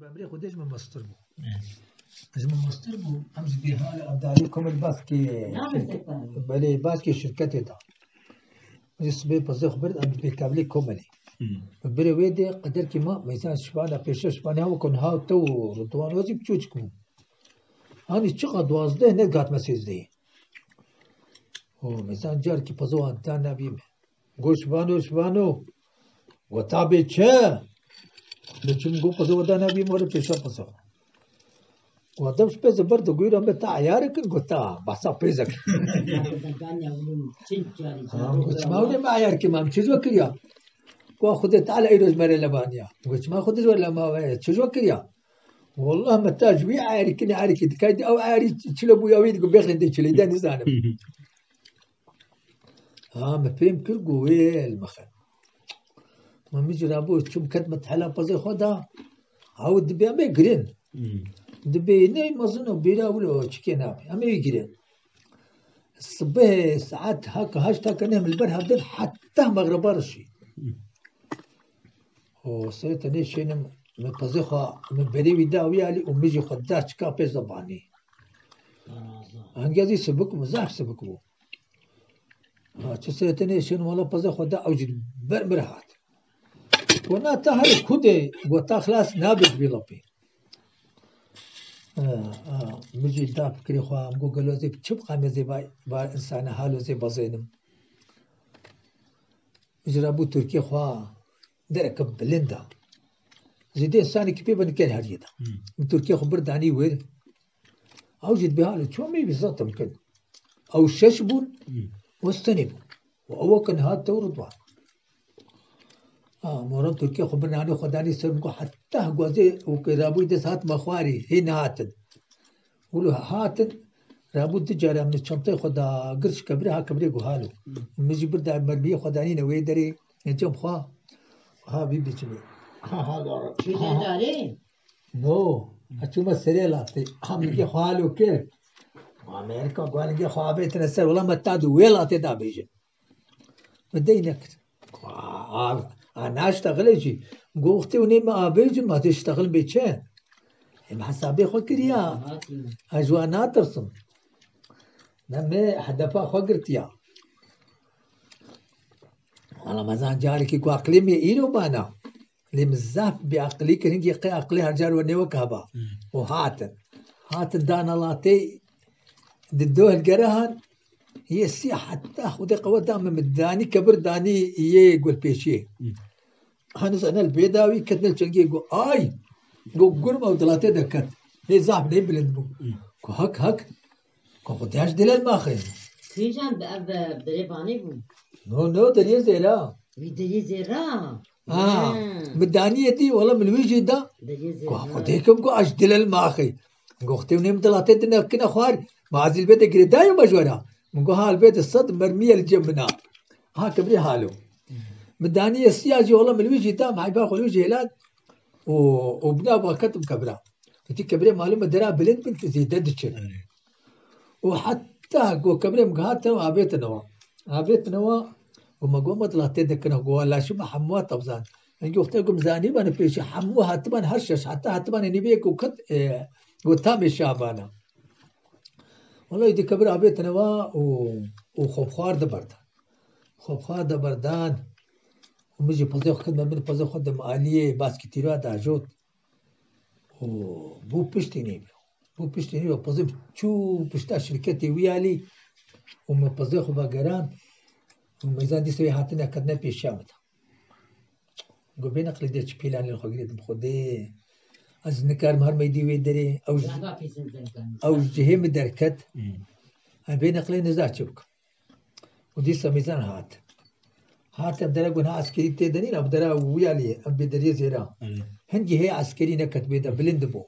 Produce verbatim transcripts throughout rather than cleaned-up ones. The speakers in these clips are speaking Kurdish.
Bi emrê Xwedê ji min mestir bû. Ji min mestir bû, em ji bêhal Abdalî Komel baskê şirket-, belê, baskê şirketê da. Ji sibê pezê xwe bir, em bi pêkevlê Komelê. Hmm. Bi birê wê dê qederkî ma, mesela şibana pêşe şibana hewa ku niha te û Ridwan Ozî biçûçik bû. Hanî çiqa duwazdeh ne gat me sêzdehê. O, mesela carkî pezê wan da navî me. Go şibano, şibano. Go tabê çi? Li çim go pezê wada nabî, were pêşa pezê. Go dem ji pezê ber de goyra me ta eyar kin, go ta, basa pezek. Ha, go çima were me eyar kim, em çi jo kiriya? Go Xwedê Teala îro ji me re levaniya. Go çima Xwedê ji we lemawe, çi jo kiriya? Wallah me ta ji wî eyarî kin, eyarî kin. Dikay di ew eyarî çi le bûya wî, go bêxin de çi le, de nizanim. Ha, me fêm kir ku wê li me xwe. Ma min jî rabû çûm ket me hela pezê xwe da. Ew dibê em ê girin. Hmm. Dibê ne mezin û bêra wilo çikê nabê. Em ê girin. Sibehê saet haka heşt haka ne em li ber hev din heta mexreba rişî. Hmm. Û sê tenê şênim me pezê xwe, me berê wî da wî alî û min jî xwe da çika pê zebanî. Hengê zî sibik bû, zaf sibik bû. Ha, çi sê tenê şên wala pezê xwe da ew jî ber mir hat. Go na ta her ku de, go ta xilas nabe ji vî lapê. Ha, ha, min jî da fikirê xwe, em go gelo zê çi biqamê zê va, va insane halo zê bazênim. Min jî rabû Tirkiyê xwe dereke bilind a. Zêdê insanekî pê ve niker heriyê de. Hmm. Min Tirkiyê xwe bir danî wir. Ew jî dibê halo çomê wî zaten kin. Ew şeş bûn, Hmm. û ez tenê bûm. Û ew kin hat te û Ridwan. A, moran Tirkiyê xwe bir nanê xwe danî ser, min got, heta guazê û ke rabûyî dest hat me xwarî, hê nehatin. Wilo hatin, rabû du cara min çanteyê xwe da gir ji kevirê, ha kevirê got halo. Hmm. Min jî bir dar mermiyê xwe danîne wê derê, encam xwe, ha vî biçimê. Ha, ha, ha. Çû derê? No, ez çûme serê latê. Ha, min gê xwe halo kir. Amerîka guhalingê xwe avêtine ser, wela me ta di wê latê da bêjin. Min dey nekir. A, a, a, naştexile jî. Go wextê hûn ê me avêjin, ma tê ştexil bê çi? Ê, me hesabê xwe kiriya. Ez ji wan natirsim. Ne me hedefa xwe girtiya. Wala me zan carekî ku aqilê me îro bana. Lê min zaf bêaqilî kir, hingê qey aqilê her car we nê wek heba. Hmm. Û hatin. Hatin dana latê di do hilgere han, yê sî heta Xwedê qewet da min, min danî kebir danî yê gulpêşiyê. Hmm. Haniz ene li bê dawî, ketine li çengê got, ay! Got, gurm ew dilatê de ket. Hê zaf nê bilind bû. Hmm. Got, hak, hak. Got, Xwedê ji dilel maxê. Kîjan bi ev, e, birêvanê bû? No, no, deriyê zêra. Wî deriyê zêra? Ha, Hmm. min daniyê dî, wala min wî jî da. Deriyê zêra. Got, Xwedê kim got, ez dilel maxê. Got, Xwedê nê min dilatê dine kine xwar. Ma ez li bê de girêdayê me ji we re. Min got, ha, li bê de sed mermiyê li cem min a. Ha, kevirê halo. Hmm. Min daniyê siya jî, wala min wî jî da, min heyfa xwe wî jî hêlat. Û, û bina ba ketim kevira. Wekî kevirê malûm e dera bilind bin, tu zêde diçin. Evet. Û heta ku kevirê min gihatin û avêtine wa. Avêtine wa û me got, me dilatê dikine, got, laşî me hemû tebzan. Hingî wextê ku min zanî me ne pêşî hemû hatiman her şeş, heta hatiman ê nîvê ku ket, e, got, tamê şabana. Wela di kevir avêtine wa û, û xwe bi xwar de berdan. Xwe bi xwar de berdan. Û min jî pezê xwe kir, me min pezê xwe de aliyê baskî tîra da jot. Û bû piştî nîve. Bû piştî nîve, pezê çû pişta şirketê wî alî û me pezê xwe vegerand û mêzan dîsa wê hatine ketine pêşiya min de. Got, bê neqlê dê çi pîlanê li xwe girêdim Xwedê. Ez nikarim her meydî wê derê. Ew ji, Zava pîzin zengin. Ew ji cihê min derket. Hmm. Ez bê neqlê niza çi bikim. Û dîsa mêzan hat. Hat em dera gunha eskerî tê de nîn, ev dera wî alî ye, em bê deriyê zêra. Evet. Hingî hê eskerî neket bê de bilind bû.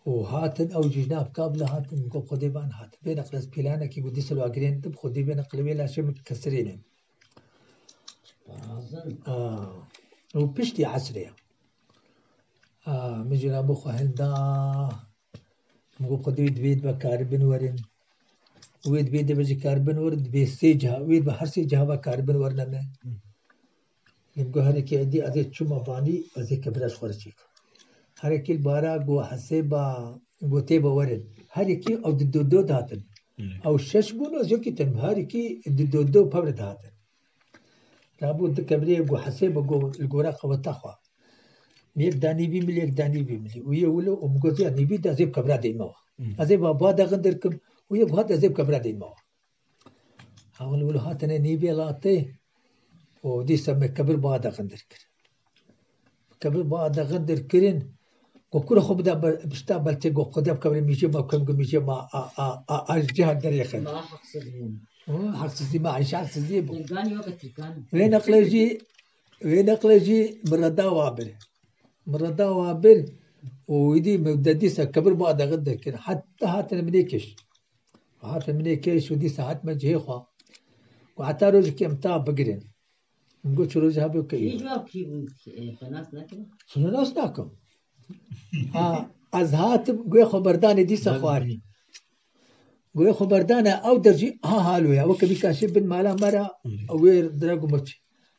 Û hatin ew jî ji nav kabla hatin, got, Xwedê van hat. Bê neqlê ez pîlanekî got, dîsa li agirên dim, Xwedê bê neqlê wê laşê min kesirêne. Barazin. Aa. Û piştî esrê. Aa, min jî rabû xwe hilda. Min got, Xwedê wê dibê dibe karibin werin. Wê dibê dibe ji karibin werin, dibê sê ciha, wê dibe her sê ciha ve karibin werine me. Lê min got, herikê êdî ez ê çûma vanî, ez ê kevira ji xwe re çêkim. Herekî li bara got hesêba, got tê be werin. Her yekî ew di do do dihatin. Ew şeş bûn, ez yekî tim. Her yekî di do do pevre dihatin. Rabû di kevirê got hesêba, got li gora qeweta xwe. Yek danî vî milî, yek danî vî milî. Û yê wilo û min got ya nîvî de ez ê bi kevira deyme wa. Ez ê va, va de xindir kim. Û yê got ez ê bi kevira deyme wa. Hewil wilo hatine nîvê latê û dîsa me kevir ba de xindir kir. Kevir ba de xindir kirin. Go kura xwe bide be-, bişta beltê go xwe de bi kevirê mîjê ma kem go mîjê ma a, a, a, a, ji ciha derê xin. Ma haksizliğin. Hı, haksizliği ma, ayşe haksizliği bu. Tirkani yok, Tirkani. Wê neqle jî, wê neqle jî mirada wa bir. Mirada wa bir û wîdî mi de dîsa kevir ba de xindir kir. Heta hatine min ê kişt. Hate min ê kêş û dîsa hatime cihê xwe. Ku heta rojekê em ta bigirin. Min got, çi roja be ke Kî îro. Cewab kî bû? E, xwe nas nakin? Xwe nas nakim. Ha, ez hatim, guhê xwe berdanê dîsa xwarî. Guhê xwe berdane, ew der jî ha halo ya. Weke bî kaşê bin mala me re, ew wê direg û miç.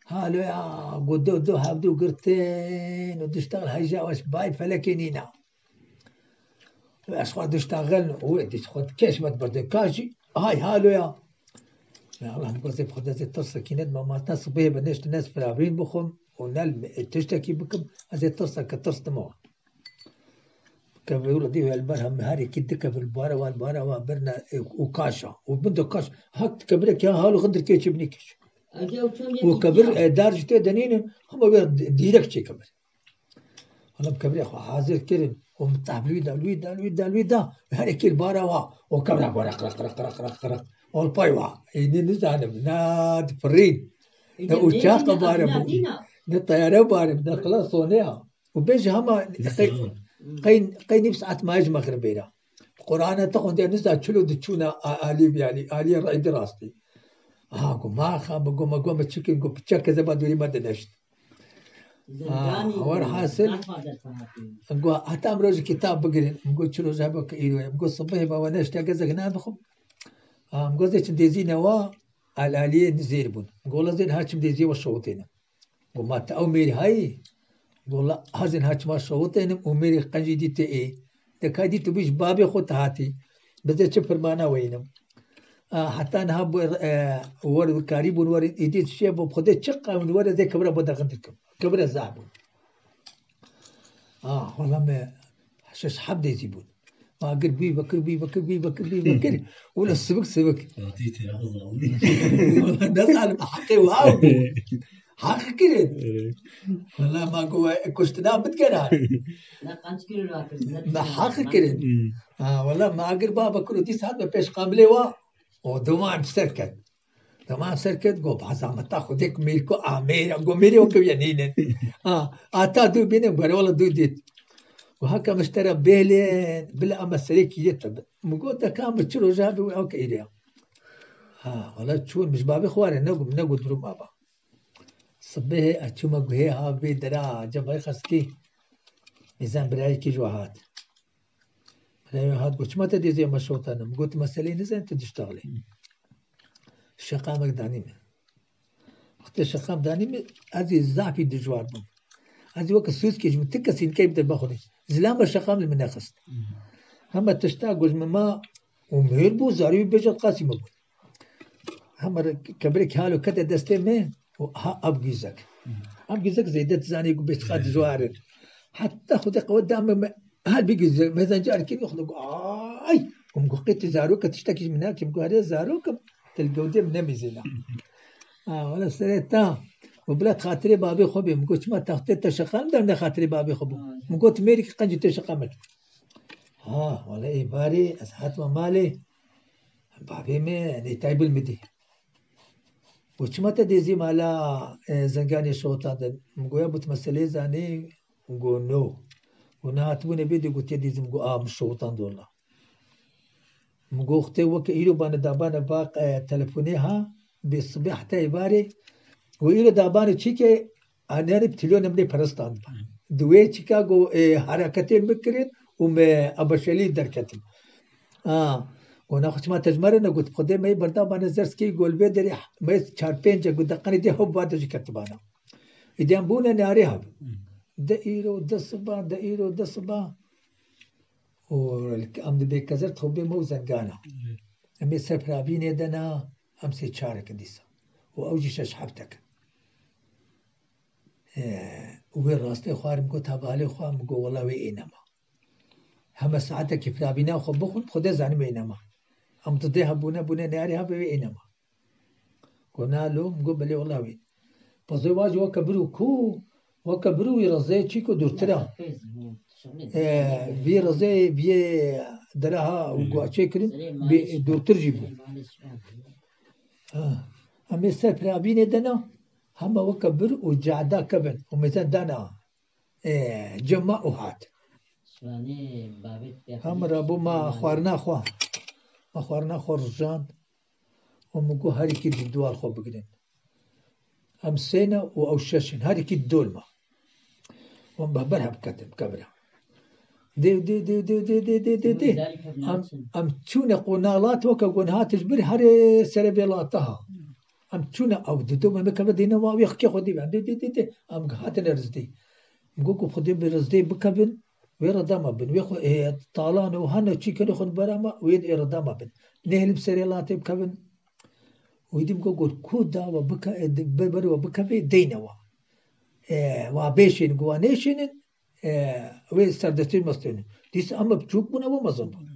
Halo ya, got do do hevdû girtin û diştexil heyja weş bay felekê nîna. Ez xwe diştexilin û wê dît xwe kêş me dibirdi. Ka jî hay halo ya. Ya Allah, min got, ez ê bi Xwedê, ez ê tirs sekînet me, ma ne sibê be, ne ji tine ez firabîn bixwim û ne li me-, tiştekî bikim, ez ê tirseke tirs dima. Kevir dî li ber hem her yekî dikevir li bara wan, bara wan birine, e, û kaşa. Û bin de kaş, hak dikevire ki ha halo xindir kê çi binî kêş. Û kevir, e, dar jî tê de nînin, hema wê di-, dîrek çêkevir. Hala bi kevirê xwe hazir kirin û min tah li wî da, li wî da, li wî da, li wî da. Her yekî li bara wa û kevira xwe req, req, req, req, req, req. Olpay wa. Ênî nizanim, ne dipirîn. Ne uçaqa bare bû. Ne teyare bare bû, ne xilas sonê ya. Û bêje hema qey, qey, qey nîv saet ma ji mexribê re. Qur'ana te xwendê niza çilo diçûna a-, alî bi alî, alî reydi rastî. Aha, go ma xa, bi go me, go me çikin, go piçek keze ba dûrî me dineşt. Zendanî Ha, war bû, hasil. Zafa dersa hatî. Go heta em rojî kitab bigirin. Min got, çi roja be ke îro ye? Min got, sibehê be we neştiya gezek nadixwim. Ha, min got, zê çim dêzî newa, al aliyê nizêr bûn. Min got, la zên ha çim dêzî we şewitêne. Go, ma te ew mêrî hayî? Go, la ha zên ha çima şewitênim û mêrî qencî dî tê ê. De ka dî tu bî ji babê xwe te hatî. Bizê çi firmana weynim. A, heta niha bu, e, wer karî bûn werin êdî şê bo Xwedê çi qewin were zê kevira bo dexin dikim. Kevira zah bûn. A, wala me şeş heb dêzî bûn. Ma gir bî vekir, bî vekir, bî vekir, bî vekir. Wala sivik sivik. Wala ne zalim heqê wa bû. Heq kirin. Wala ma go kuştina bidgera. Ne qanc kilo rakirin. Me heq kirin. Ha, wala ma gir ba vekir û dîs hat me pêş qamilê wa. O doman ser ket. Dema ser ket, got, "Baza me ta Xwedê ku mêr ku a mêr e." Got, "Mêrê weke wî nînin." Ha, a ta dû bînin, got, "Wala dû dît." Got, "Heke min ji te re bêlên, bila em meselekî yê te bin." Min got, "De ka min çi roja bî û ew ke îre." Ha, wala çûn, min ji babê xwe re negot, min negot durum ava. Sibehê ez çûme guhê ha vê dera, cem vay xeskî. Nîzan birayekî ji we hat. Birayê hat got, "Çima te dêzê me şewitane?" Min got, "Meseleyê nizanî, tu diştexilî." Şeqamek danî min. Wextê şeqam danî min, ez ê zafî dijwar bûm. Ez ê weke sûskê ji min ti kesî nikey bide bexwîne. Zilam be şeqam li min nexist. Hema tişta got ji min ma û mihir bû, zarî wî bêje qasî me bû. Hema re kevirek halo kete destê me û ha ev gîzek. Ev gîzek zêde dizanî ku bêçiqa dijwar in. Heta Xwedê qewet da me, me hal bigîze, me zencar kir, Xwedê got, "Ay!" Û min got, "Qê tu zarok e, tiştekî ji min nake." Min got, "Erê zarok im, tu li gewdê min nemîzêna." Ha, wala serê ta. Û bila xatirê babê xwe bê. Min got, "Çima taxtê te şeqam da ne xatirê babê xwe bû?" Min got, "Mêrî ki qencî tê şeqamek." Ha, wala êvarê ez hatime malê. Babê me nêtay bil midî. Got, "Çima te dêzî mala, e, zenganê şewitandin?" Min got, "Ya bût meselê zanî?" Got, "No." Got, "Niha hatibûne vê dê gotiye dêzî?" Min got, "A, min şewitand wela." Min got, "Xwedê weke îro bane dabane va, e, telefonê ha, bê sibê heta êvarê." Got, "Îro dabane çîke, anî bi tîlonê min ê perestan." Di wê çîka got, e, hereketê min kirin û me ebeşelî derketim. A, got, "Na xwe çima te ji me re negot?" Xwedê me yê berdabane zerskê got, li vê derê me çar pênc e got, deqanê dê hew ba de jî ketibana. Îdî em bûne niyarê hev. De îro, de siba, de îro, de siba. Û em dibê kezir tobê me û zengana. Em ê ser pirabînê de na, em sê çarek in dîsa. Û ew jî şeş heftek in. Û wê rastê xwe min got, hevalê xwe, min got, wela wê ê nema. Heme saetekî pirabîna xwe bixwin, xwedê zanim ê nema. Em didê hebûne bûne neyarê habe wê ê nema. Got, na lo, min got, belê wela wê. Pezê wa jî weke bir û ku, weke bir û wî rezê çîko dûrtir e. Ee, vî rezê, vî dere ha û guaçê kirin, bê dûrtir jî bû. Ha. Em ê ser pirabînê de na, hema weke bir û cada kevin û mêzen dana, ee, cema û hat. Hem rabû ma xwarina xwe. Ma xwarina xwe rijand. Û min got, herîkî di dwar xwe bigirin. Em sê ne û ew şeş in. Herîkî di dol ma. Û em bi ber hev ketin kevira. Dê, dê, dê, dê, dê, dê, dê, dê, dê. Em, em çûne qo nalat weke gon hatiş bir herê serê vê lata ha. Em çûne ew di dol me keve dêne wa wê xikê xwe dî ben. Dê, dê, dê, dê. Em hatine rizdî. Min got ku xwedê bi rizdê bikevin. Wê re dema bin. Wê xwe, ê, talan û hene çî kene xwe bera me, wê ê re dema bin. Nehêlin serê latê bikevin. Wî dî min got, got, ku dawa bike-, e, di-, bi-, ber we bikeve, deyne wa. E, wa bêşên, ku wa nêşênin, e, wê serdestî mestênin. Dîsa em bi çûk bûn, ew mezin bûn.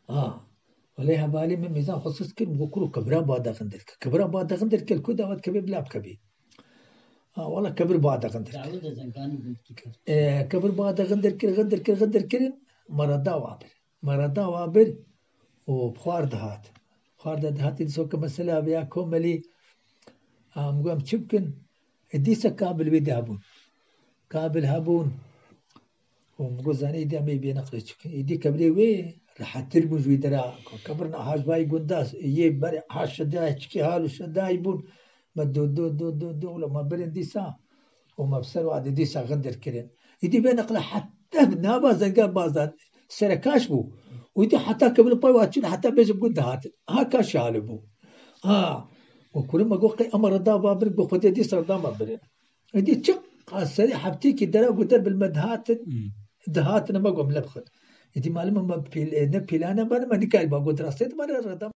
Ha. Welê hevalê min mêzan xwe sist kir, min got, kuro kevira bade xindir kir. Kevira bade xindir kir, ku dawa dikeve bila bikeve. Ha, wela kevir bade xindir kir. Dawî de zenganî gund kir. E, kevir bade xindir kir, xindir kir, xindir kirin, me re da wa bir. Me re da wa bir û bi xwar dihat. Xwar de dihat, dîsa ke mesela vêya komelî, em got, em çi bikin? E, dîsa kabil wê de hebûn. Kabil hebûn. Û min got, zanî, îdî em ê bê neqlê çi bikin. Îdî kevirê wê rehettir bûn ji wî dera. Kevir niha ji vayî gunda yê berê ha şedayê çikê hal û şedayî bûn. Me do, do, do, do, do, wilo me birin dîsa. Û me bi ser wadê dîsa xindir kirin. Îdî vê neqle heta bi nava zenga bazan serekaş bû. Û îdî heta kevir pay wa çûn heta bêjim gund dihatin. Ha kaş hali bû. Ha. Û kurim me got, qey ema reda va birin, got, xwedê dîsa reda me birin. Êdî çi qas serê heftêkî dera ku der bil me dihatin, Hmm. dihatin me got, em le bixin. Êdî malum me pîl-, ne pîlane me, me nikarî ba got rastê de me re reda.